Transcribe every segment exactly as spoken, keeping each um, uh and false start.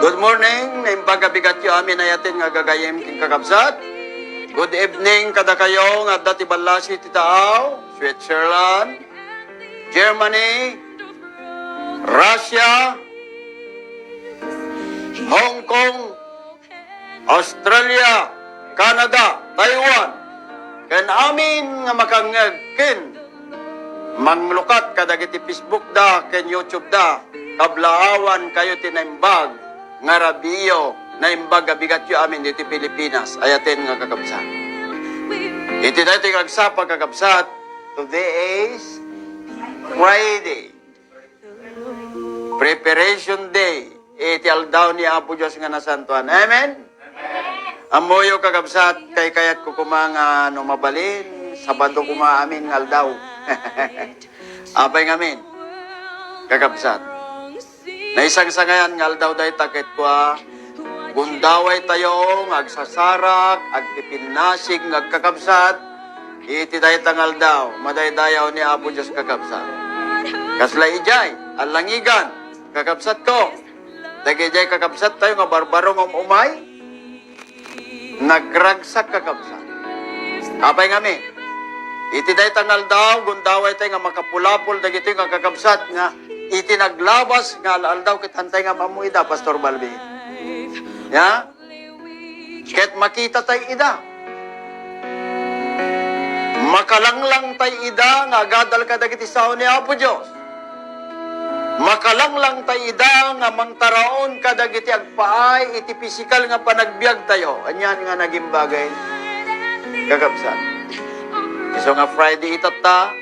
Good morning, naimbag a bigatyo amin a ayaten nga gagayyem ken kakabsat. Good evening kadakayo nga adda ti ballasi ti taaw, Switzerland, Germany, Russia, Hong Kong, Australia, Canada, Taiwan, ken amin nga makangngeg ken manglukat kadagiti Facebook da ken YouTube da, kablaawan kayo ti naimbag nga rabiyo, naimbag a bigatyo amin diti Pilipinas, ayaten nga kakabsat. Iti daytoy nga agsapa, kakabsat, today is Friday. Preparation Day iti aldaw ni Apo Dios nga nasantoan. Amen? Ammoyo, kakabsat, kaykayatko koma nga no mabalin, Sabado koma amin nga aldaw. Apay ngamin, kakabsat? Naisangsangayan nga aldaw dayta ket kua, gundaway tayo nga agsasarak, agpipinnasig nga agkakabsat, iti dayta nga aldaw, madaydayaw ni Apo Dios, kakabsat. Kasla idiay, allangigan, kakabsatko. Dagidiay kakabsat tayo nga barbaro nga um-umay, nagragsak, kakabsat. Apay ngamin? Iti dayta nga aldaw, gundaway tayo nga makapulapol dagitoy nga kakabsat nga iti naglabas nga al-aldaw ket haantay nga maammo ida, Pastor Balbi. Ya? Ket makita tay ida. Makalanglang tay ida nga agadal kadagiti sao ni Apo Dios. Makalanglang tay ida nga mangtaraon kadagiti agpaay iti pisikal nga panagbiag tayo. Anian nga nagimbaga, kakabsat? Isu nga Friday itatta,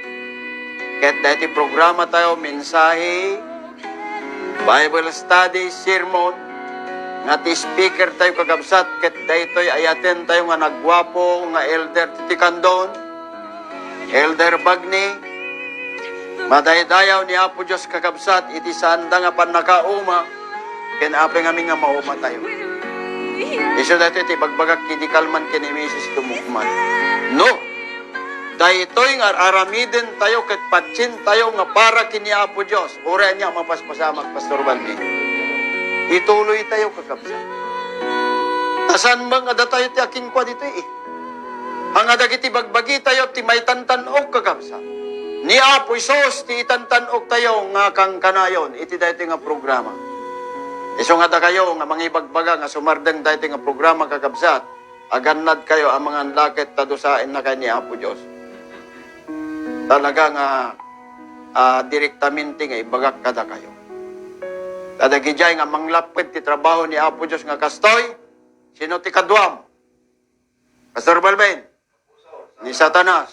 ket daytoy programa tayo, mensahe, Bible study, sermon, nga ti speaker tayo, kakabsat, ket daytoy ayaten tayo nga nagguapo nga elder ti tikandon, Elder Bagni, madaydayaw ni Apo Dios, kakabsat, iti saanda nga pannakauma, ken apay ngamin nga mauma tayo. Isu daytoy ti ibagbagak idi kalman ken ni Misis Dumukman. No, daytoy nga ar-aramiden tayo ket patien tayo nga para ken ni Apo Dios. Uray ania, mapaspasamak, Pastor Baldi. Ituloy tayo, kakabsat. Ta saan met nga datayo ti akinkua ditoy, eh. Nga dagiti bagbagi tayo ti maitantan-ok, kakabsat. Ni Apo Jesus ti itantan-ok tayo nga kankanayon iti daytoy nga programa. Isu nga dakayo nga mangibagbaga nga sumardeng daytoy nga programa, kakabsat, agannad kayo a mangan la ket ta dusaenna kayo ni Apo Dios. Talaga nga, ah, direktamente nga ibagak kadakayo. Ta dagidiay nga manglapped ti trabaho ni Apo Dios nga kastoy, sino ti kaduam? Pastor Balbin, ni Satanas.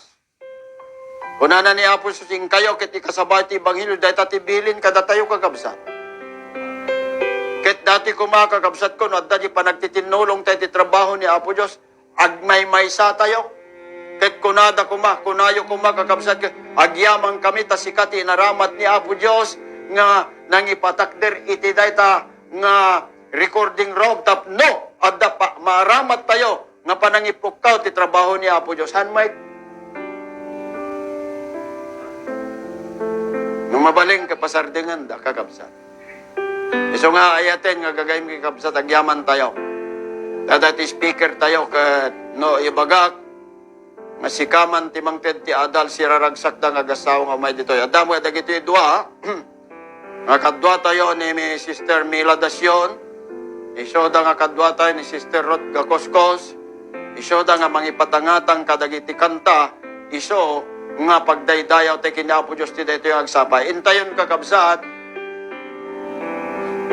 Kunana ni Apo Jesus, "Inkayo ket ikasaba ti ebanghelio," dayta ti bilin kadatayo, kakabsat. Ket dati koma, kakabsatko, no adda di panagtitinnulong tayo ti trabaho ni Apo Dios, agmaymaysa tayo. Ket kunada koma, kunayo koma, kakabsat, ket agyamankami ta sika ti inaramat ni Apo Dios nga nangipatakder iti dayta nga recording room tapno adda pa maaramat tayo nga panangipukkaw ti trabaho ni Apo Dios. Han met? No mabalin, kapasardenganda, kakabsat. Isu nga ayaten nga gagayyem, kakabsat, agyaman tayo. Dayta ti speaker tayo ket no ibagak, nga sika man ti mangted ti adal, siraragsakda nga agassawa nga umay ditoy. Adda met dagitoy dua, nga kaduatayo ni mi-, Sister Mila Dacion, isuda nga kaduatayo ni Sister Ruth Gakoskos, isuda nga mangipadangatang kadagiti kanta, isu nga pagdaydayaw tayo ken ni Apo Dios ti daytoy nga agsapa. Intayon, kakabsat,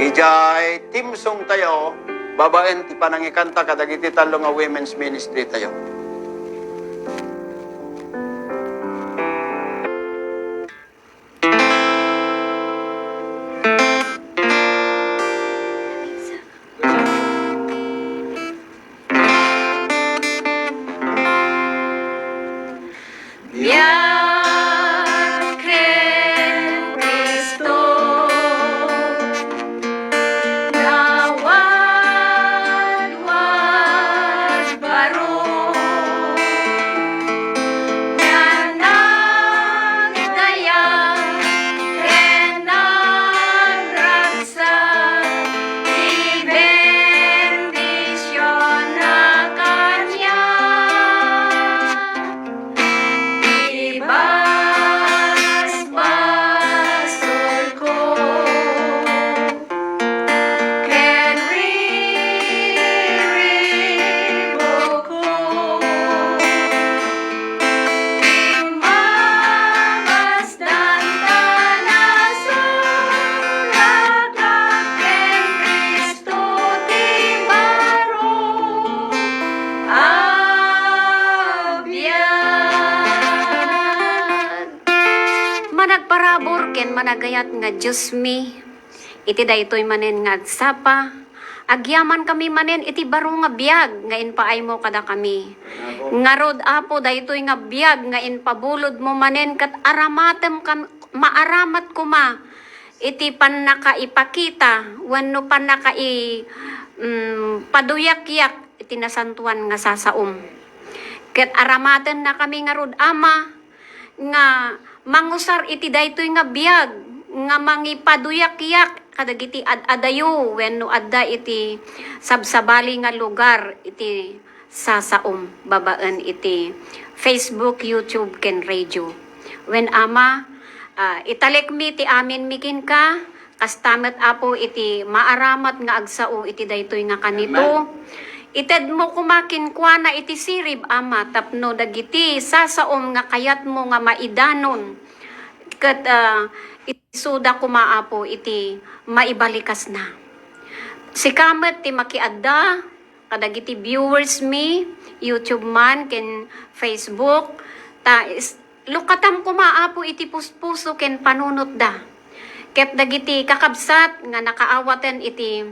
idiay theme song tayo, babaen ti panangikanta kadagiti tallo nga women's ministry tayo. Biag ken Cristo, nawadwad baro. Ayat nga Diosmi, iti daytoy manen nga agsapa, agyamankami manen iti baro nga biag nga impaaymo kadakami. Ngarud, Apo, daytoy nga biag nga impabulodmo manen ket aramatem kam-, maaramat koma iti pannakaipakita wenno pannakai-, mm, paduyakyak iti nasantoan nga sasaom. Ket aramatennakami ngarud, Ama, nga mangusar iti daytoy nga biag nga mangipaduyakyak kadagiti ad-adayo wenno adda iti sabsabali nga lugar iti sasaom babaen iti Facebook, YouTube, ken radio. Wen, Ama, ah, italekmi ti aminmi kenka, kasta met, Apo, iti maaramat nga agsao iti daytoy nga kanito. Amen. Itedmo koma kenkuana iti sirib, Ama, tapno dagiti sasaom nga kayatmo nga maidanon, ket, ah, isuda koma, Apo, iti maibalikasna. Sika met ti makiadda kadagiti viewers mi, YouTube man ken Facebook, ta is-, lukatam koma, Apo, iti puspuso ken panunotda. Ket dagiti kakabsat nga nakaawaten iti,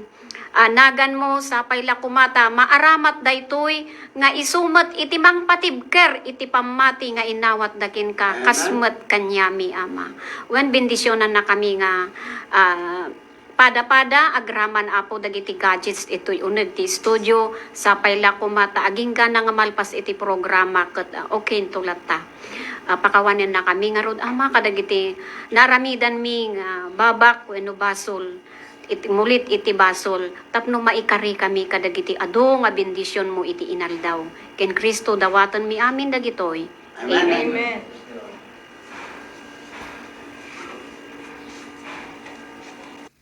ah, naganmo, sapay la koma ta maaramat daytoy nga isu met iti mangpatibker iti pammati nga inawatda kenka, kas met kaniami, Ama. Wen, bendisionannakami nga, ah, pada-pada agraman, Apo, dagiti gadgets itoy uneg ti studio. Sapay la koma ta aginggana nga malpas iti programa ket, ah, okay into latta. Ah, pakawanennakami ngarud, Ama, kadagiti naaramidanmi nga babak wenno basol, iti, mulit iti basol, tapno maikarikami kadagiti adu nga bendisionmo iti inaldaw. Ken Cristo dawatenmi amin dagitoy. Amen. Amen. Amen.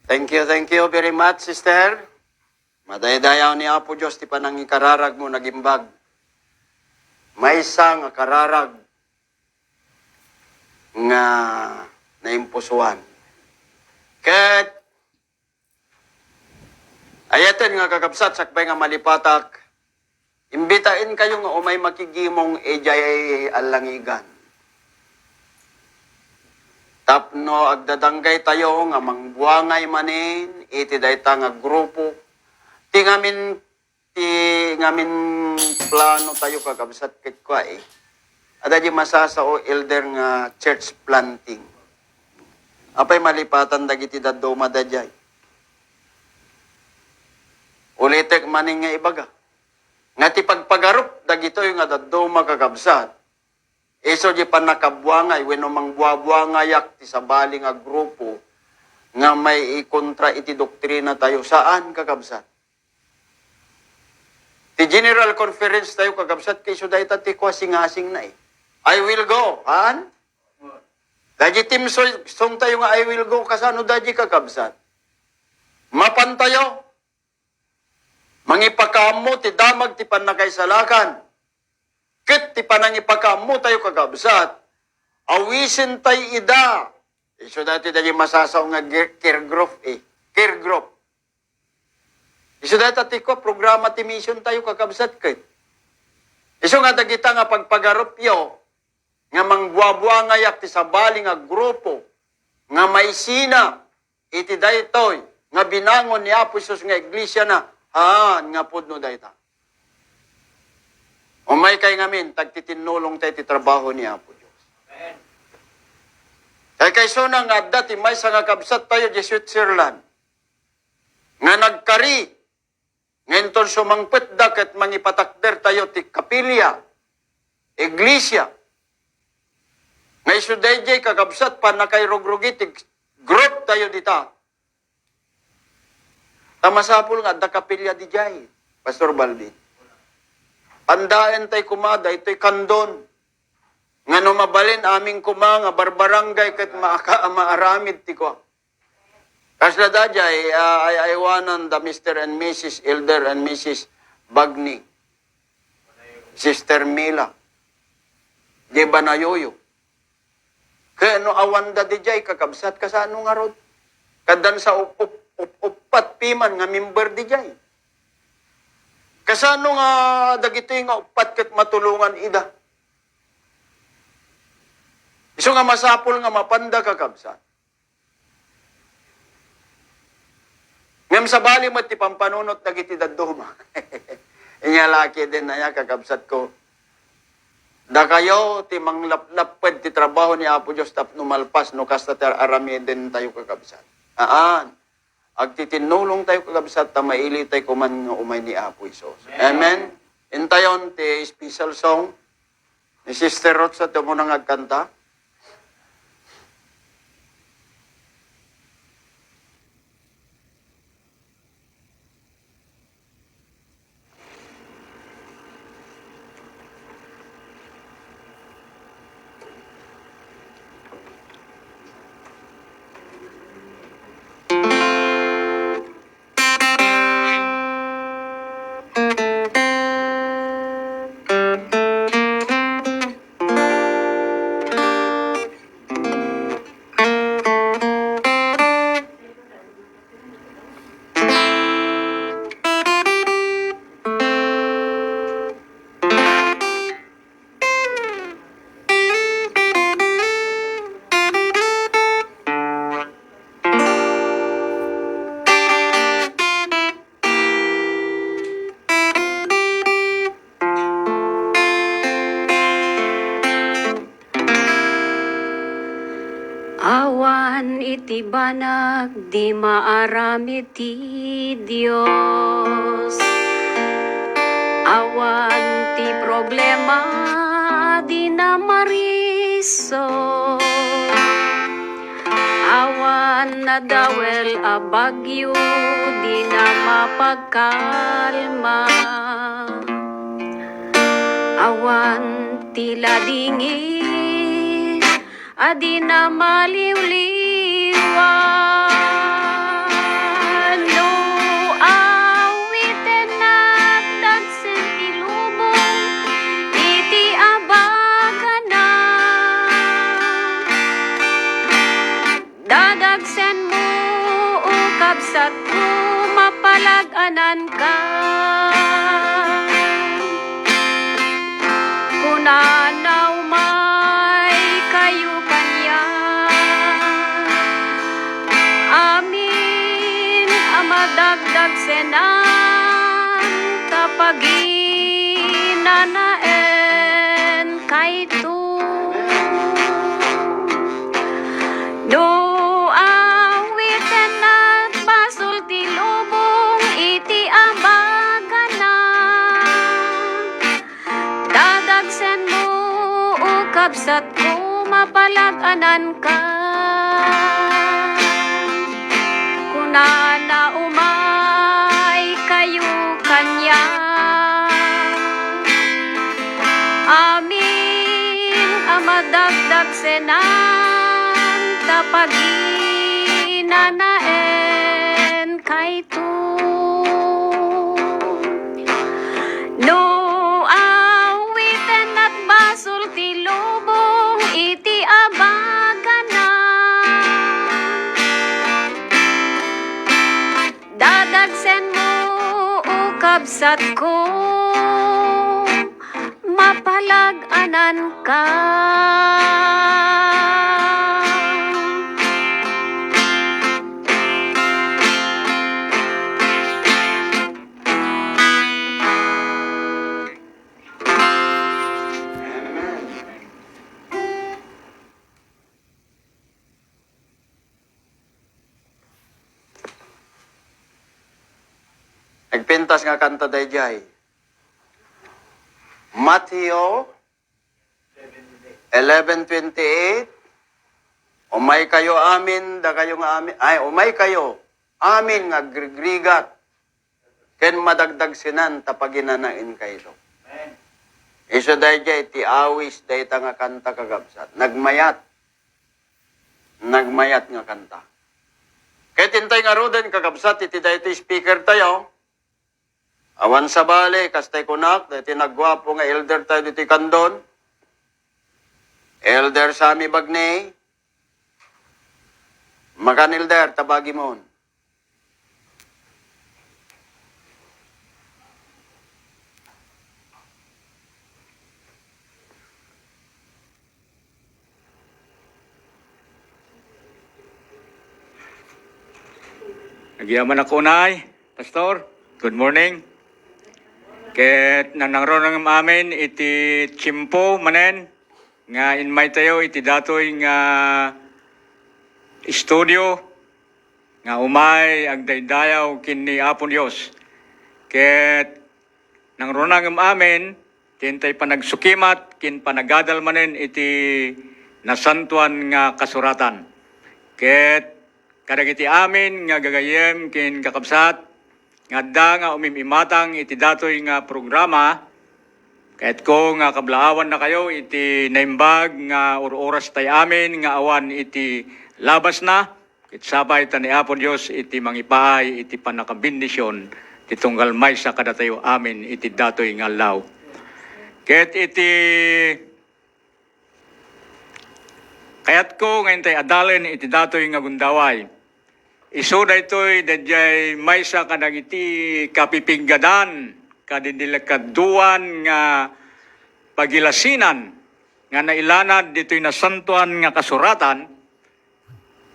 Thank you, thank you very much, sister. Madaydayaw ni Apo Dios ti panangikararagmo, nagimbag. Maysa nga kararag nga naimpusuan. Ket ayaten nga, kakabsat, sakbay nga malipatak, imbitaenkayo nga umay makigimong idiay allangigan. Tapno agdadanggaytayo nga mangbuangay manen iti dayta nga grupo. Ti ngamin, ti ngamin plano tayo, kakabsat, ket kua, eh, adda di masasao, elder, nga church planting. Apay malipatan dagiti dadduma daydiay? Ulitek manen nga ibaga nga ti pagpagarup dagitoy nga dadduma, kakabsat, isu di pannakabuangay wenno mangbuabuangayak ti sabali nga grupo nga maikontra iti doktrina tayo. Saan, kakabsat. Ti General Conference tayo, kakabsat, ket isu dayta ti kua, singasingna, eh. "I will go," han? Daydi theme song tayo nga "I will go," kasano daydi, kakabsat? Mapan tayo mangipakaammo ti damag ti pannakaisalakan ket ti panangipakaammo tayo, kakabsat, awisen tay ida. Isu dayta daydi masasao nga gir-, care group, eh. Care group. Isu dayta ti kua, programa ti mission tayo, kakabsat, ket isu nga dagita nga pagpagarupyo nga mangbuabuangayak ti sabali nga grupo nga maisina iti daytoy nga binangon ni Apo Jesus nga iglesiana, haan nga pudno dayta. Umaykay ngamin, tagtitinnulong tayo ti trabaho ni Apo Dios. Kay kaysona nga adda ti maysa nga kabsat tayo di Switzerland nga nagkari nga inton sumangpetda ket mangipatakder tayo ti kapilya, iglesia. Nga isu daydiay, kakabsat, pannakairugrugi ti group tayo dita. Ta masapul nga adda kapilya didiay, Pastor Baldi. Pandaen tay kuma daytoy kandon nga no mabalin amin kuma nga barbarangay ket maaka-, maaramid ti kua. Kasla daydiay, ah, ay-aywanan da Mister and Missus Elder and Missus Bagni, Sister Mila, di Banayoyo. Ket no awanda didiay, kakabsat, kasano ngarud? Kaddan sa up-, up-, up-, uppat piman nga member didiay. Kasano nga dagitoy nga uppat ket matulongan ida? Isu nga masapul nga mapanda, kakabsat. Sabali met ti pampanunot dagiti dadduma. Inya la ketdin aya, kakabsatko. Dakayo ti manglaplapped ti trabaho ni Apo Dios tapno malpas no kasta ti ar-aramidentayo, kakabsat. Haan. Agtitinnulongtayo, kakabsat, ta mailitayo koman nga umay ni Apo Jesus. Amen. Intayon ti special song ni Sister Ruth sa tumuna nga agkanta. Awan iti banag di maaramid ti Dios. Awan ti problema di namariso. Awan nadawel a bagyo di na mapagkalma. Awan ti ladingit a di na maliwliwan. No awiten natdagsen ti lubong iti abagana. Dadagsenmo, o kabsatko, mapalag-ananka. Kunana, umaykayo kaniak. Amin a madagdagsenan, ta paginanaen kayto. No awiten natbasol ti lubong iti abagana, dadagsenmo, o kabsatko, mapalag-ananka. Kunana, umaykayo kaniak. Amin a madagdagsenan, ta paginanaen kayto. No awiten natbasol ti lubong iti abagana, dadagsenmo, o kabsatko, mapalag-ananka. Nagpintas nga kanta daydiay. Mateo eleven twenty-eight, "Umaykayo amin, dakayo nga amin, ay, umaykayo amin nga agrigrigat ken madagdagsenan ta paginanaenkayto." Isu daydiay ti awis dayta nga kanta, kakabsat. Nagmayat. Nagmayat nga kanta. Ket intay ngaruden, kakabsat, iti daytoy speaker tayo, awan sabali, kastay kunak, daytoy nagguapo nga elder tayo ditoy Candon, Elder Sammy Bagney, makan, Elder, tabagimon. Agyamanak unay, Pastor. Good morning. Ket nanangruna ngem amin iti tiempo manen nga inmaytayo iti datoy nga estudio nga umay agdaydayaw ken ni Apo Dios. Ket nangruna ngem amin ti intay panagsukimat ken panagadal manen iti nasantoan nga kasuratan. Ket kadagiti amin nga gagayyem ken kakabsat nga adda nga umim-imatang iti datoy nga programa, kayatko nga kablaawannakayo iti naimbag nga ur-orastay amin nga awan iti labasna. Ket sapay ta ni Apo Dios iti mangipaay iti pannakabendision ti tunggal maysa kadatayo amin iti datoy nga aldaw. Ket iti kayatko nga intay adalen iti datoy nga gundaway, isu daytoy daydiay maysa kadagiti kapipiggadan, kadidelikaduan nga pagilasinan nga nailanad ditoy nasantoan nga kasuratan,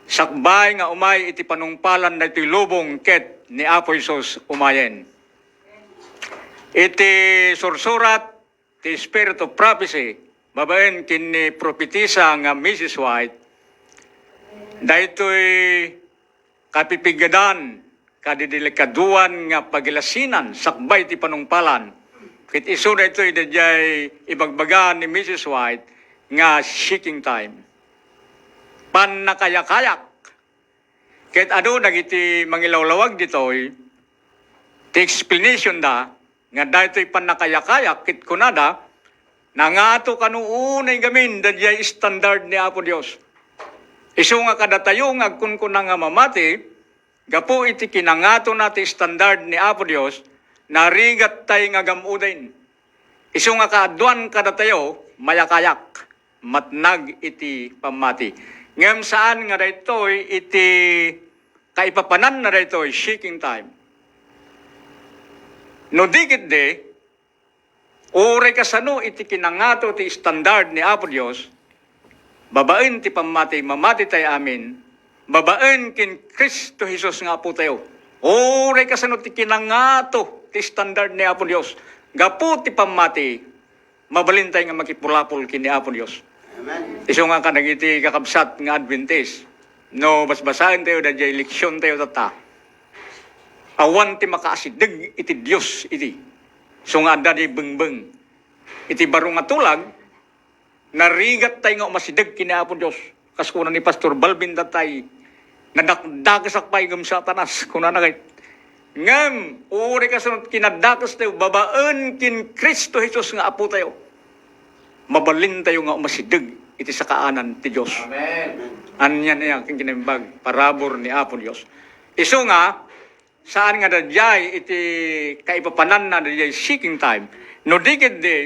sakbay nga umay iti panungpalan daytoy lubong ket ni Apo Jesus umayen. Iti sursurat ti Spirit of Prophecy babaen ken ni propetisa nga Missus White, daytoy kapipiggadan, kadidelikaduan nga pagilasinan sakbay ti panungpalan. Ket isu daytoy daydiay ibagbaga ni Missus White nga seeking time. Pannakayakayak. Ket adu dagiti mangilawlawag ditoy, ti explanation da nga daytoy pannakayakayak ket kunada, nangato kano unay gamin daydiay standard ni Apo Dios. Isu nga kadatayo nga agkunkuna nga mamati, gapu iti kinangatona ti standard ni Apo Dios, narigattay nga gam-oden. Isu nga kaaduan kadatayo, mayakayak, matnag iti pammati. Ngem saan nga daytoy iti kaipapananna daytoy, seeking time. No di ketdi, uray kasano iti kinangato ti standard ni Apo Dios, babaen ti pammati, mamatitay amin, babaen ken Cristo Jesus nga Apotayo. Uray kasano ti kinangato ti standard ni Apo Dios, gapu ti pammati, mabalintay nga makipulapol ken ni Apo Dios. Amen. Isu nga kadagiti kakabsat nga Adventist, no basbasaentayo daydiay leksiontayo tatta, awan ti makaasideg iti Dios idi. Isu nga adda di bengbeng iti baro nga tulag, narigattay nga umasideg ken ni Apo Dios. Kas kuna ni Pastor Balvin datay, "Nadakdakesak pay ngem Satanas," kunana ket. Ngem, uray kasano kinadakestayo babaen ken Cristo Jesus nga Apotayo, mabalintayo nga umasideg iti sakaanan ti Dios. Amen. Ania nia ken kinaimbag, parabur ni Apo Dios. Isu nga, saan nga daydiay iti kaipapananna daydiay seeking time. No di ketdi,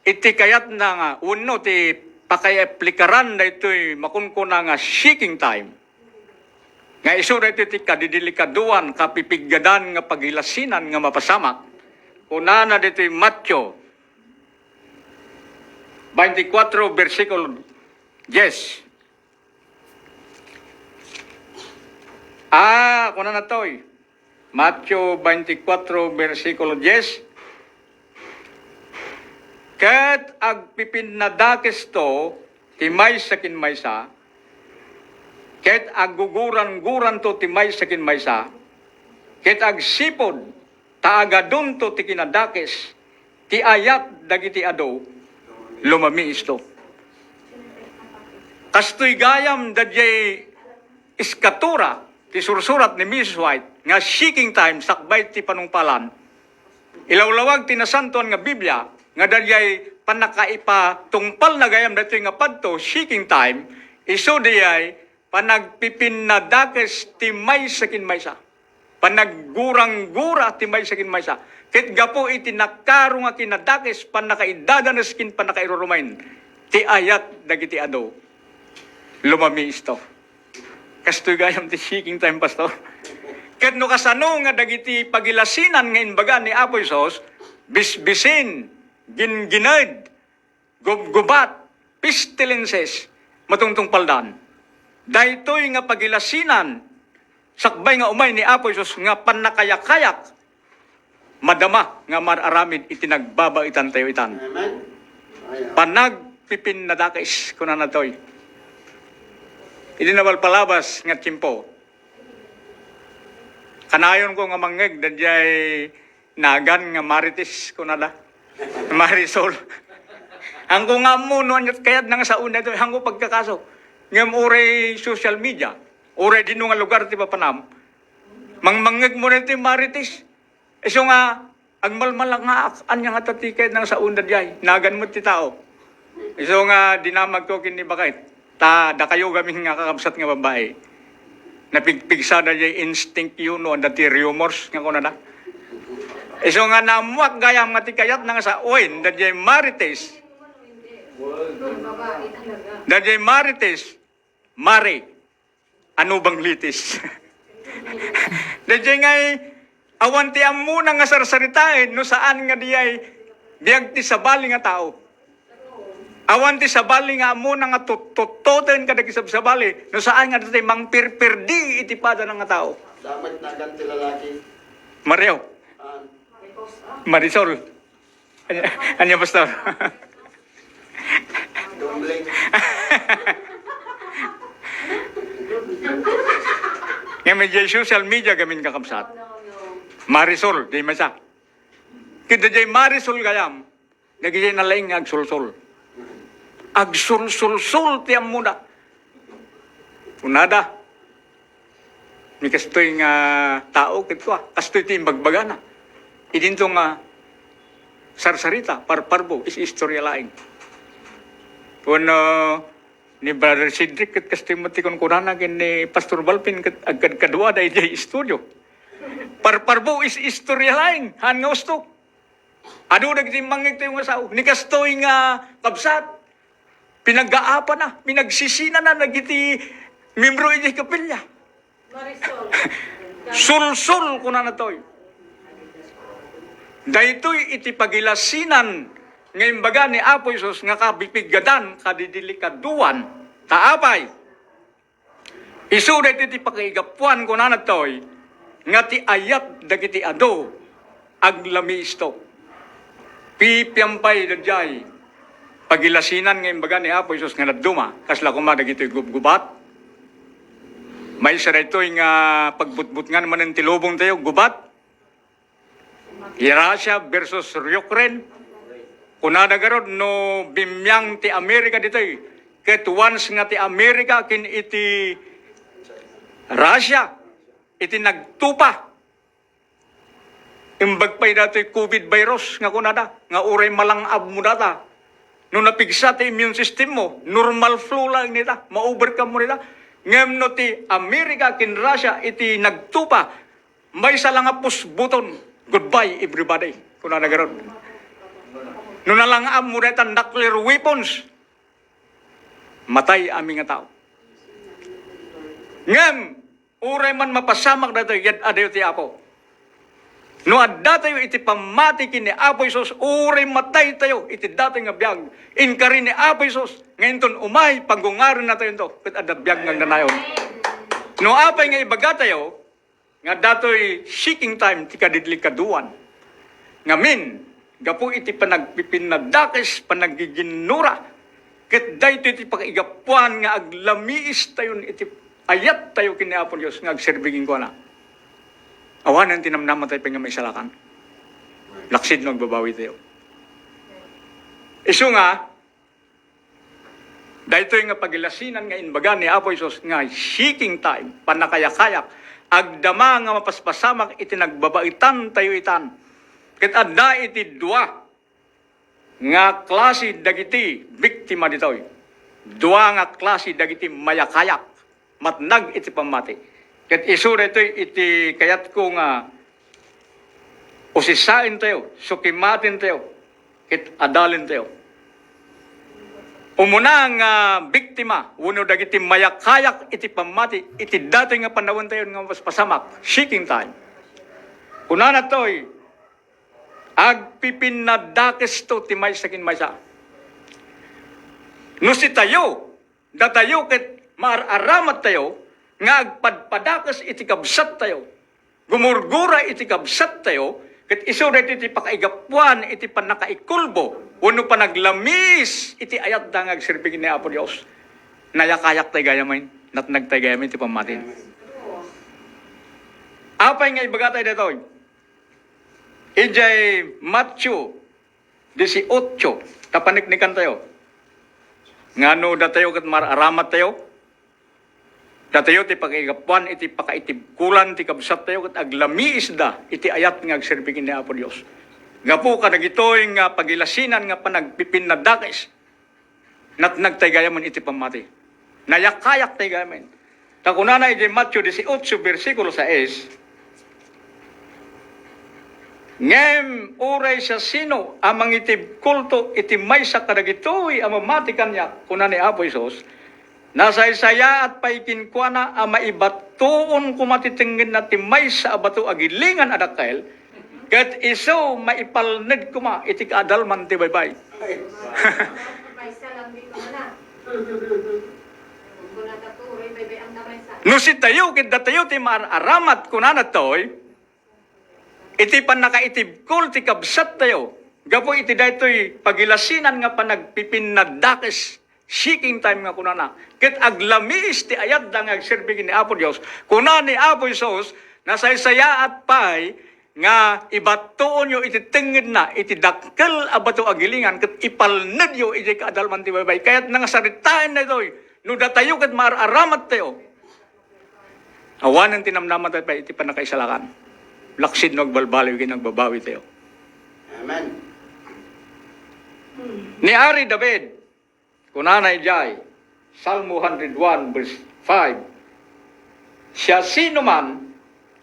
iti kayatna nga wenno ti pakaiaplikaran daytoy makunkuna nga seeking time, nga isu daytoy ti kadidelikaduan, kapipiggadan nga pagilasinan nga mapasamak. Kunana ditoy Mateo twenty-four, versikulo dies. Ah, kunana toy, Mateo twenty-four, versikulo dies, "Ket agpipinnadakesto ti maysa ken maysa, ket aggugurangguranto ti maysa ken maysa, ket agsipud ta agadunto ti kinadakes, ti ayat dagiti adu, lumamiisto." Kastoy gayam daydiay iskatura ti sursurat ni Missus White nga seeking time sakbay ti panungpalan. Ilawlawag ti Nasantoan nga Biblia nga daydiay pannakaipatungpalna gayam daytoy nga padto, seeking time, isu daydiay panagpipinnadakes ti maysa ken maysa. Panagguranggura ti maysa ken maysa. Ket gapu iti nakaro nga kinadakes, pannakaidadanes ken pannakairurumaen ti ayat dagiti adu, lumamiisto. Kastoy gayam ti seeking time, Pastor. Ket no kasano nga dagiti pagilasinan nga imbaga ni Apo Jesus, bisbisin, gingined, gubgubat, pestilences, matungtungpaldan. Daytoy nga pagilasinan, sakbay nga umay ni Apo Jesus nga pannakayakayak, madama nga mar-aramid iti nagbabaetantayo itan. Amen. Ay, ah. Panagpipinnadakes, kunana toy. Idi nabalpalabas nga tiempo, kanayonko nga mangngeg daydiay nagan nga Marites, kunada. Marisol. Haanko nga ammo no aniat kayat nga saona daytoy, haanko pagkakaso. Ngem uray social media, uray dino nga lugar ti papanam, mangmangngegmo daytoy Marites. Isu nga, agmalmalangaak, ania ngata ti kayat nga saona daydiay, nagan met ti tao. Isu nga dinamagko ken ni Baket, ta dakayo gamin nga kakabsat nga babai, napigpigsada daydiay instinct yo no adda ti rumors nga kunada. Isu nga naammoak gayam nga ti kayat nga saoen daydiay Marites. Daydiay Marites, Mari. Ano bang litis? Daydiay ngay, awan ti ammona nga sarsaritaen no saan nga daydiay biag ti sabali nga tao. Awan ti sabali nga ammona nga tut-, tuttoten kadagiti sabsabali no saan nga daydiay mangpirpirdi iti padana nga tao. Damet nagan ti lalaki. Mario. Ah. Marisol. Ania, ania, Pastor? Dumbling. Nga media, social media gamin, kakabsat. Marisol, di masa. Kita jay Marisol gayam, dagiti nalaing nga agsulsol. Agsulsulsol ti ammona. Kunada, ni kastoy nga tao, ket kua, kastoy ti imbagbagana. Idinto nga sarsarita, parparbo, is-istorya laeng. Wenno, ni Brother Cedric, ket kastoy met ti kunkunana ken ni Pastor Balpin, ket agkadkaduada idiay studio. Parparbo, is-istorya laeng, haan nga usto. Adu dagiti mangngegtayo nga sao. Ni kastoy nga kabsat, pinaggaapana, pinagsisinana dagiti membro iti kapilya. Marisol. Sulsol, kunana toy. Daytoy iti pagilasinan nga imbaga ni Apo Jesus nga kabipiggadan, kadidelikaduan. Ta apay? Isu daytoy ti pakaigapuan, kunana toy, nga ti ayat dagiti adu aglamiisto. Pipiampay daydiay pagilasinan nga imbaga ni Apo Jesus nga dadduma, kasla koma dagitoy gubgubat. Maysa daytoy nga pagbutbutngan manen ti lubongtayo, gubat. Russia versus Ukraine. Kunada garud no bimmiang ti Amerika ditoy, ket once nga ti Amerika ken iti Russia iti nagtupa, imbag pay datoy covid virus nga kunada, nga uray malang-abmo data. No napigsa ti immune system mo, normal flu laeng nita, ma-overcome mo nita. Ngem no ti Amerika ken Russia iti nagtupa, maysa la nga pusbuton, "Goodbye, everybody," kunana garud. No nalang-abmo dayta nuclear weapons, matay amin nga tao. Ngem, uray man mapasamak daytoy, yad-adayo ti Apo. No addatayo iti pammati ken ni Apo Jesus, uray mataytayo iti datoy nga biag, inkari ni Apo Jesus nga inton umay, paggungarennatayonto, ket adda biag nga agnanayon. No apay nga ibagatayo, nga datoy seeking time ti kadidlikaduan. Ngamin, gapu iti panagpipinnadakes, panaggiginnura, ket daytoy ti pakaigapuan nga aglamiistayon iti ayattayo ken ni Apo Dios nga agserbi kenkuana. Awanen ti namnamatayo pay nga maisalakan. Laksid no agbabawitayo. Isu nga, daytoy nga pagilasinan nga imbaga ni Apo Jesus nga seeking time, pannakayakayak, agdama nga mapaspasamak iti nagbabaetantayo itan. Ket adda iti dua nga klase dagiti biktima ditoy. Dua nga klase dagiti mayakayak, matnag iti pammati. Ket isu daytoy iti kayatko nga usisaentayo, sukimatintayo, ket adalentayo. Umuna nga biktima wenno dagiti mayakayak iti pammati iti datoy nga panawen tayo nga mapaspasamak, seeking time. Kunana toy, agpipinnadakesto ti maysa ken maysa. No sitayo, datayo ket maar-aramattayo, nga agpadpadakes iti kabsattayo, gumurgura iti kabsattayo, ket isu daytoy ti pakaigapuan iti pannakaikulbo wenno panaglamiis iti ayatda nga agserbi ken ni Apo Dios. Nayakayak tay gayamen, natnag tay gayamen ti pammati. Apay nga ibagatayo daytoy? Idiay Matthew dieciocho, ta paniknikantayo. Nga no datayo ket mar-aramat tayo, datayo ti pakaigapuan iti pakaitibkulan ti kabsattayo ket aglamiisda iti ayat nga agserbi ken ni Apo Dios. Gapu kadagitoy nga pagilasinan nga panagpipinnadakes, natnag tay gayamen iti pammati. Nayakayak tay gayamen. Ta kunana iti Matthew dieciocho, bersikulo sais, "Ngem uray siasino a mangitibkulto iti maysa kadagitoy a mamati kaniak," kuna ni Apo Jesus, "nasaysayaat pay kenkuana a maibattoon koma ti tengngenna ti maysa a bato a gilingan a dakkel, ket isu maipalned koma iti kaadalman ti baybay." Maysa lang di ko na. Kung kuna ta turoy, baybay ang kamay sa No sitayo, ket datayo ti maar-aramat, kunana toy, iti pannakaitibkol ti kabsattayo, gapu iti daytoy pagilasinan nga panagpipinnadakes, seeking time nga kunana, ket aglamiis ti ayatda nga agserbi ken ni Apo Dios. Kuna ni Apo Jesus, nasaysayaat pay nga ibattoonyo iti tengngenna iti dakkel a bato a gilingan ket ipalnedyo iti kaadalman ti baybay. Kayatna nga saritaen daytoy, no datayo ket maar-aramat tayo, awanen ti namnamatayo pay iti pannakaisalakan. Laksid no agbalbaliw ken agbabawi tayo. Amen. Ni Ari David, kunana idiay Salmo hundred one verse five, "Siasinoman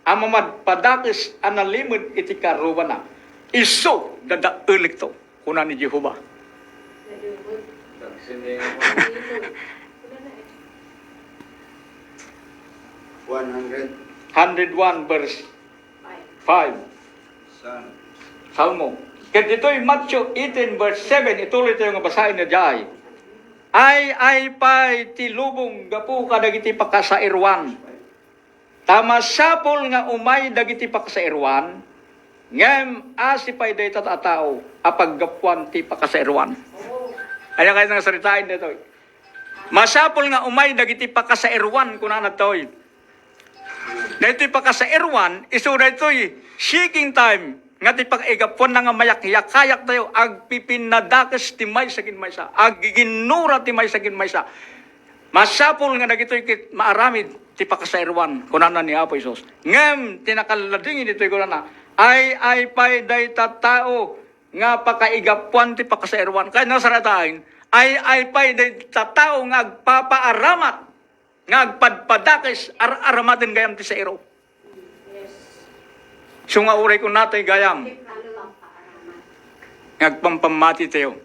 a mamadpadakes a nalimed iti karruana, isu dadaelekto," kuna ni Jehovah. One hundred. Hundred one verse five. Psalm. Salmo. Ket ditoy Matthew eighteen verse seven, ituloy tayo nga basaen na diay. Ay-ay pay ti lubong gapu kadagiti pakasairuan. Ta masapul nga umay dagiti pakasairuan, ngem asi pay dayta a tao a paggapuan ti pakasairuan. Aya kayat nga saritaen daytoy. Masapul nga umay dagiti pakasairuan, kunana toy. Daytoy pakasairuan, isu daytoy seeking time nga ti pakaigapuanna nga mayakyakayak tayo, agpipinnadakes ti maysa ken maysa, aggiginnura ti maysa ken maysa. Masapul nga dagitoy ket maaramid ti pakasairuan, kunana ni Apo Jesus. Ngem ti nakaladingit ditoy kunana, ay-ay pay dayta tao nga pakaigapuan ti pakasairuan. Kayat nga saritaen, ay-ay pay dayta tao nga agpapaaramat nga agpadpadakes, ar-aramaten gayam ti sairo. So nga uray kunatay gayam nga agpampammati tayo.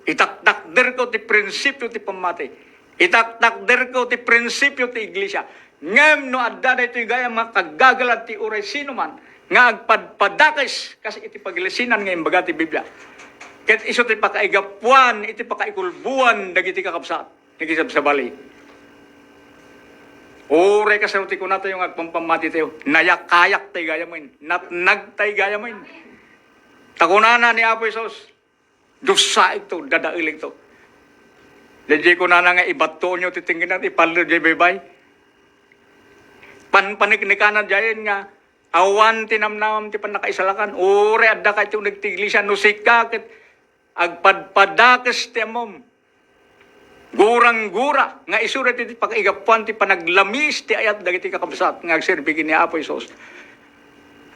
Itaktakderko ti prinsipio ti pammati. Itaktakderko ti prinsipio ti iglesia. Ngem no adda daytoy gayam nga kagagalan ti uray sino man nga agpadpadakes kas iti paglisinan nga imbaga ti Biblia, ket isu ti pakaigapuan iti pakaikulbuan dagiti kakabsat. Nakisabsabali. Uray kasano ti kunatayo nga agpampammati tayo, nayakayak tay gayamen, natnag tay gayamen. Ta kunana ni Apo Jesus, "Dusaekto, dadaelekto." Daydiay kunana nga ibattoonyo ti tengngenna, ipalned diay baybay. Panpaniknikanan diayen nga awan ti namnamam ti pannakaisalakan. Uray adda ka iti uneg ti iglesia, no sika ket agpadpadakes ti ammom. Gurang-gura nga isu daytoy ti pakaigapuan ti panaglamiis ti ayat dagiti kakabsat nga agserbi ken ni Apo Jesus.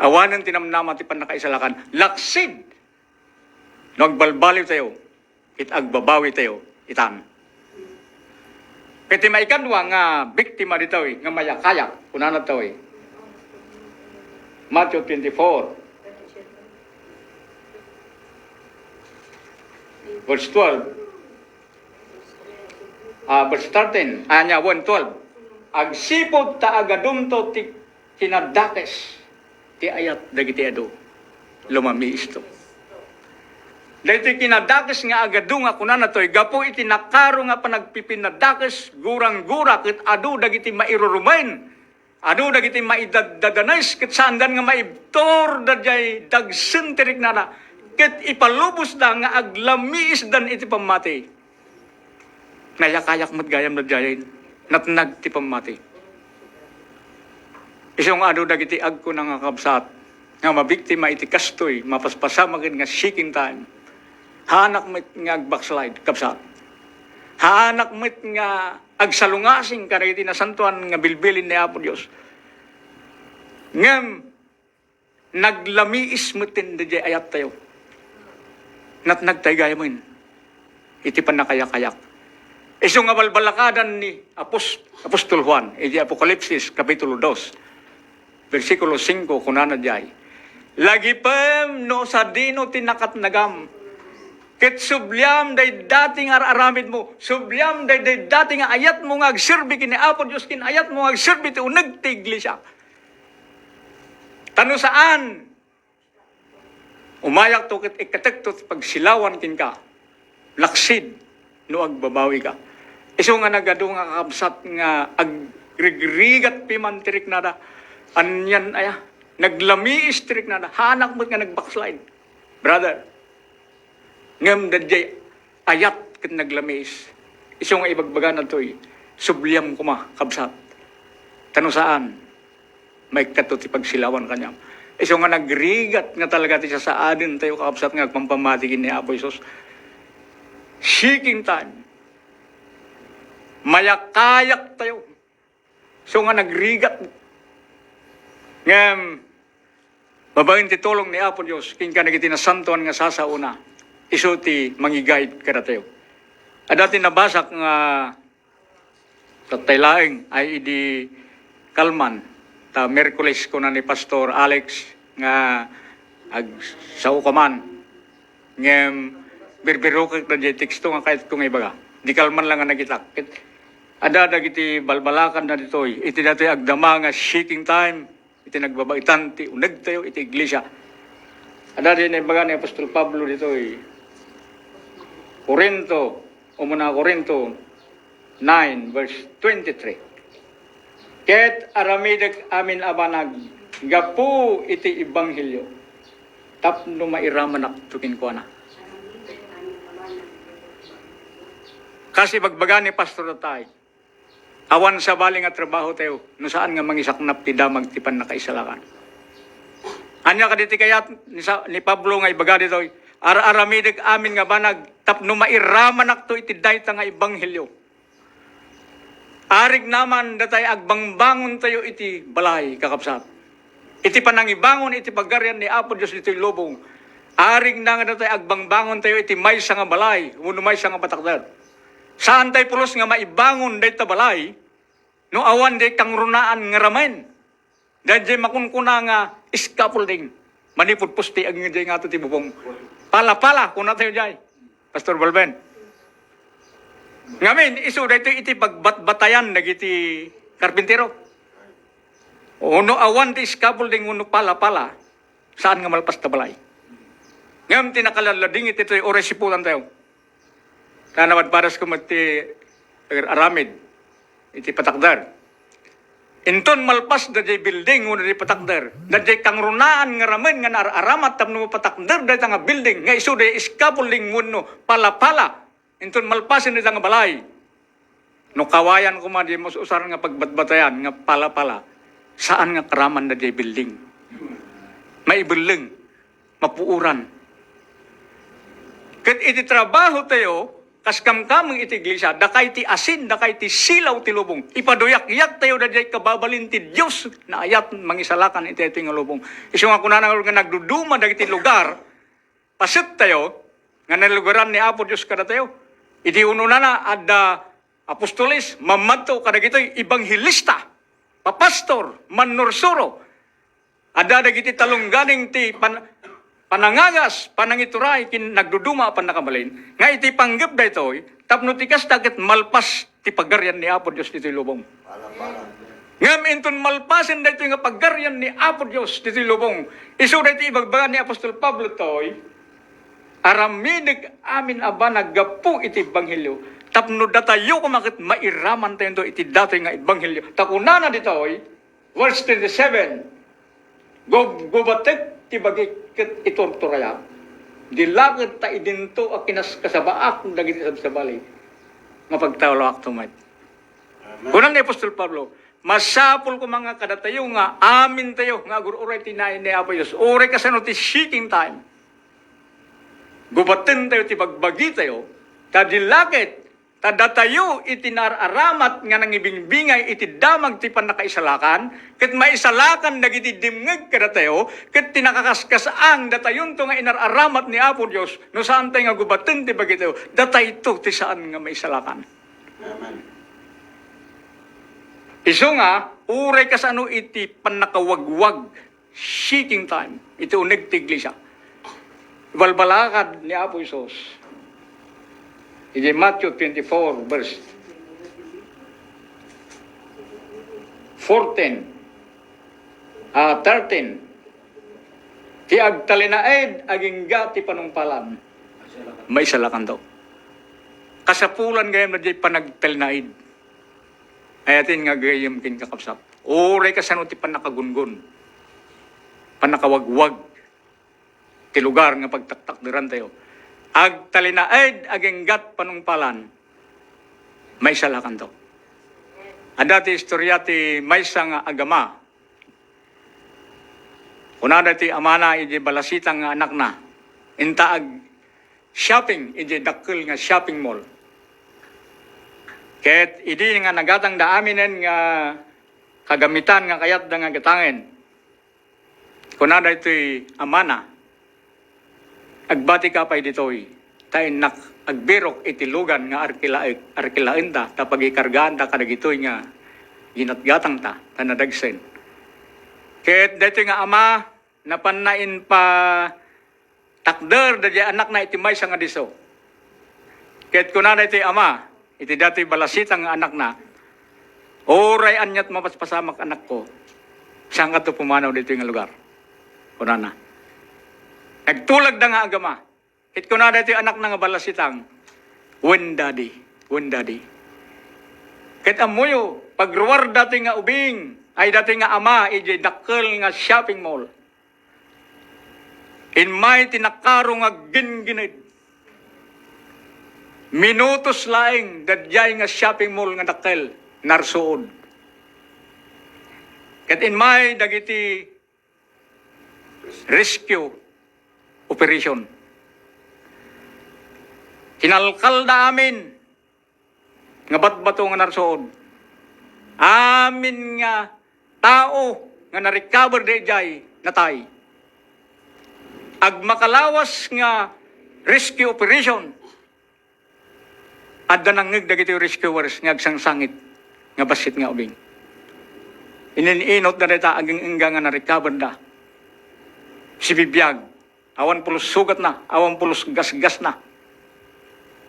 Awanen ti namnama ti pannakaisalakan. Laksid no agbalbaliw tayo, ket agbabawi tayo itan. Ket ti maikadua nga biktima ditoy nga mayakayak, kunana ditoy, Matthew twenty-four, verse twelve. Ah, verse thirteen, ania, wen, twelve. Agsipud ta agadumto ti kinadakes ti ayat dagiti adu, lumamiisto. Daytoy kinadakes nga agadu nga kunana toy, gapu iti nakaro nga panagpipinadakes, gurang-gura ket adu dagiti mairuruben, adu dagiti maidaddadanes, ket saandan nga maibtur daydiay dagsen ti riknana, ket ipalubosda nga aglamiisdan iti pammati. Nayakayak met gayam daydiay, natnag ti pammati. Isu nga adu dagiti agkuna nga kabsat nga mabiktima iti kastoy, mapaspasamagen nga seeking time. Haanak met nga agbackslide, kabsat. Haanak met nga agsalungasing kadagiti nasantoan nga bilbilin ni Apo Dios. Ngem, naglamiis metten daydiay ayattayo. Natnagtay gayamen iti pannakayakayak. Isu nga balbalakadan ni Apos-, Apostol Juan iti Apokalipsis, Kapitulo dos, bersikulo singko, kunana diay, "Lagipem no sadino ti nakatnagam, ket subliam daydi dati nga ar-aramidmo, subliam daydi dati nga ayatmo nga agserbi ken ni Apo Dios, ken ayatmo nga agserbi ti uneg ti iglesia." Ta no saan, umayakto ket ikkatekto ti pagsilawan kenka, laksid no agbabawika. Isu nga nagadu nga kakabsat nga agrigrigat piman ti riknada, anian aya, naglamiis ti riknada, haanak met nga nagbackslide, brother. Ngem daydiay ayat ket naglamiis. Isu nga ibagbagana toy, subliam koma, kabsat. Ta no saan, maikkato ti pagsilawan kaniam. Isu nga nagrigat nga talaga ti sasaadentayo, kakabsat, nga agpampammati ken ni Apo Jesus. Seeking time. Mayakayak tayo. So nga nagrigat. Ngem, babaen ti tulong ni Apo Dios, ken kadagiti nasantoan nga sasaona, isu ti mangiguide kadatayo. Adda ti nabasak nga tattay laeng ay idi kalman, ta Miyerkules kuna ni Pastor Alex nga agsao ka man. Ngem, birbirokek daydiay teksto nga kayatko nga ibaga. Di kalman lang nga nakitak. Ket adda dagiti balbalakanna ditoy, iti datoy agdama nga seeking time, iti nagbabaetan ti unegtayo iti iglesia. Adda daydiay naibaga ni Apostol Pablo ditoy, Corinto, umuna a Corinto nine, verse twenty-three. Ket aramidek amin a banag gapu iti ebanghelio tapno mairamanakto kenkuana. Kas ibagbaga ni Pastor Tatay, awan sabali nga trabaho tayo no saan nga mangisaknap ti damag ti pannakaisalakan. Ania kadi ti kayat ni Sa-, ni Pablo nga ibaga ditoy, "Ar-aramidek amin nga banag tapno mairamanakto iti dayta nga ebanghelio." Arigna man datay agbangbangon tayo iti balay, kakabsat. Iti panangibangon iti pagarian ni Apo Dios ditoy lubong, arigna nga datay agbangbangon tayo iti maysa nga balay wenno maysa nga patakder. Saan tayo pulos nga maibangon dayta balay no awan diay kangrunaan nga ramen. Daydiay makunkuna nga scaffolding. Manipud poste, agingga diay ngato ti bubong. Pala-pala, kuna tayo diay, Pastor Balben. Ngamin, isu daytoy iti pagbatbatayan dagiti karpintero. Ono awan ti scaffolding wenno pala-pala, saan nga malpas ta balay. Ngem ti nakaladladingit itoy, uray siputan tayo. Ta napadpadas ko met ti aramid iti patakder. Inton malpas daydiay building wenno daydiay patakder, daydiay kangrunaan nga ramen nga naar-aramat tapno mapatakder dayta nga building nga isu daydiay scaffolding wenno pala-pala. Inton malpasen dayta nga balay, no kawayan koma diay maus-usar nga pagbatbatayan nga pala-pala, saan nga karaman daydiay building. Maibelleng. Mapuoran. Ket iti trabaho tayo, kas kamkameng iti iglesia, dakay ti asin, dakay ti silaw ti lubong. Ipaduyakyak tayo daydiay kababalin ti Dios nga ayat mangisalakan iti daytoy nga lubong. Isu nga kunana nga nagduduma dagiti lugar, paset tayo, nga nalugaran ni Apo Dios kadatayo. Iti ununana, adda apostoles, mammadto kadagitoy ebanghelista, papastor, mannursuro, adda dagiti talongganing ti pan-, panangagas, panangituray, ken nagduduma a pannakabalin, nga iti panggep daytoy, tapno ti kasta ket malpas ti pagarian ni Apo Dios ditoy lubong. Ngem inton malpasen daytoy nga pagarian ni Apo Dios ditoy lubong, isu daytoy ibagbaga ni Apostol Pablo toy, Aramidek amin a banag gapu iti ebanghelio, tapno datayo koma ket mairamantayonto iti datoy nga ebanghelio. Ta kunana ditoy, verse twenty-seven, "Gubgubatek ti bagik ket iturturayak. Di la ket ta idinto a kinaskasabaak dagiti sabsabali nga pagtawloakto met." Amen. Kuna ni Apostol Pablo, "Masapul koma nga kadatayo nga amintayo nga agur-uray ti naayannay ni Apo Dios, uray kasano ti shaking time. Gubatentayo ti bagbagitayo, ta di la ket ta datayo iti naar-aramat nga nangibingbingay iti damag ti pannakaisalakan, ket maisalakan dagiti dimngeg kadatayo, ket ti nakakaskasaan datayonto nga inar-aramat ni Apo Dios, no saantay nga gubaten ti bagitayo, datayto ti saan nga maisalakan." Amen. Isu nga, uray kasano iti pannakawagwag, shaking time, iti uneg ti iglesia. Ibalbalakad ni Apo Jesus iti Matthew twenty-four, verse fourteen, ah, thirteen, "Ti agtalinaed agingga ti panungpalan, maisalakanto." Kasapulan gayam daydiay panagtalinaed. Ayaten nga gayam ken kakabsat. Uray kasano ti pannakagungon, pannakawagwag ti lugar nga pagtaktakderantayo. Agtalinaed agingga ti panungpalan, maisalakanto. Adda ti istorya ti maysa nga agama. Kunada ti amana iti balasitang nga anakna, inta ag-shopping iti dakkel nga shopping mall. Ket idi nga nagatangda aminen nga kagamitan nga kayatda nga gatangen, kunada itoy amana, "Agbatika pay ditoy, ta innak agbirok iti lugan nga arkilaek, arkilaenta, ta pagikargaanta kadagitoy nga ginatgatangta, ta nadagsen." Ket daytoy nga ama, napanna inpatakder daydiay anakna iti maysa nga disso. Ket kunana iti ama, iti datoy balasitang nga anakna, "Uray aniat mapaspasamak, anakko, saankato pumanaw ditoy nga lugar," kunana. Nagtulagda nga agama. Ket kuna daytoy anakna nga balasitang, "Wen, Daddy. Wen, Daddy." Ket ammoyo, pagruar datoy nga ubing, ay datoy nga ama, idiay dakkel nga shopping mall. Immay ti nakaro nga ginggined. Minutos laeng daydiay nga shopping mall nga dakkel, narsuod. Ket immay dagiti rescue operation. Kinalkalda amin nga batbato nga narsuod. Amin nga tao nga na-recover daydiay natay. Agmakalawas nga rescue operation, adda nangngeg dagiti rescuers nga agsangsangit nga bassit nga ubing. Inin-inotda dayta aging-ingga nga na-recoverda. Sibibiag, awan pulos sugatna, awan pulos gasgasna.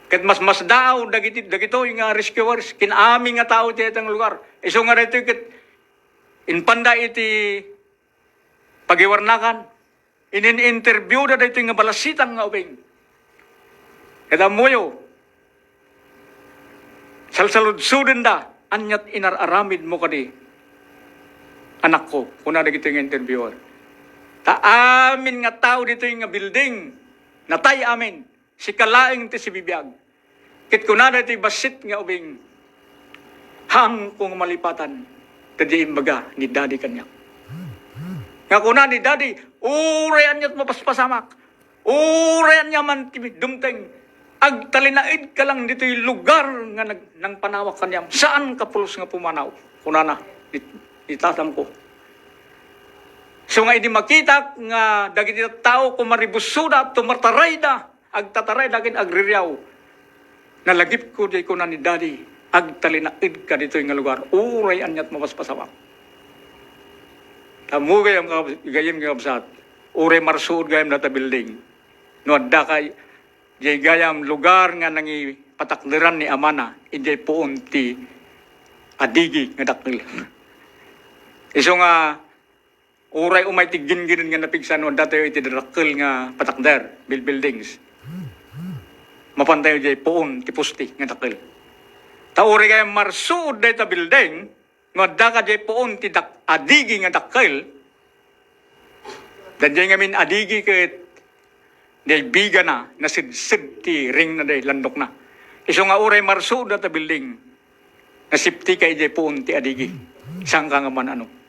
Ket masmasdaaw dagiti, dagitoy nga rescuers, ken amin nga tao iti dayta nga lugar. Isu nga daytoy ket impanda iti pagiwarnakan, inin-interviewda daytoy nga balasitang nga ubing. Ket ammoyo, salsaludsodenda, "Aniat inar-aramidmo kadi, anakko?" kuna dagitoy nga interviewer. "Ta amin nga tao ditoy nga building, natay amin. Sika laeng ti sibibiag." Ket kuna daytoy bassit nga ubing, "Haanko nga malipatan daydiay imbaga ni Daddy kaniak." Nga kuna ni Daddy, "Uray aniat mapaspasamak, uray aniaman ti dumteng, agtalinaedka lang ditoy lugar nga nag-, nangpanawak kaniam. Saanka pulos nga pumanaw," kunana, "ni, ni tatangko." So nga idi makitak nga dagiti tattao kumaribussoda, tumatarayda, agtatarayda ken agririaw. Nalagipko diay kuna ni Daddy, "Agtalinaedka ditoy nga lugar, uray aniat mapaspasamak." Ammo gayam, kab-, gayam nga kabsat, uray marsuod gayam data building. No adda kay, diay gayam lugar nga nangipatakderan ni amana, idiay puon ti adigi nga dakkel. Isu nga, uray umay ti ginggined nga napigsa no adda tayo iti darakkel nga patakder, buil-, buildings. Mapantayo jay puon ti poste nga dakkel. Ta uray gayam marsuod dayta building, no adda ka jay puon ti dak-, adigi nga dakkel, dan jay ngamin adigi ket day bigana, nasedsed ti ringna, day landokna. Isu nga uray marsuod dayta building, nasipti ka idiay puon ti adigi. Saan ka nga man-ano.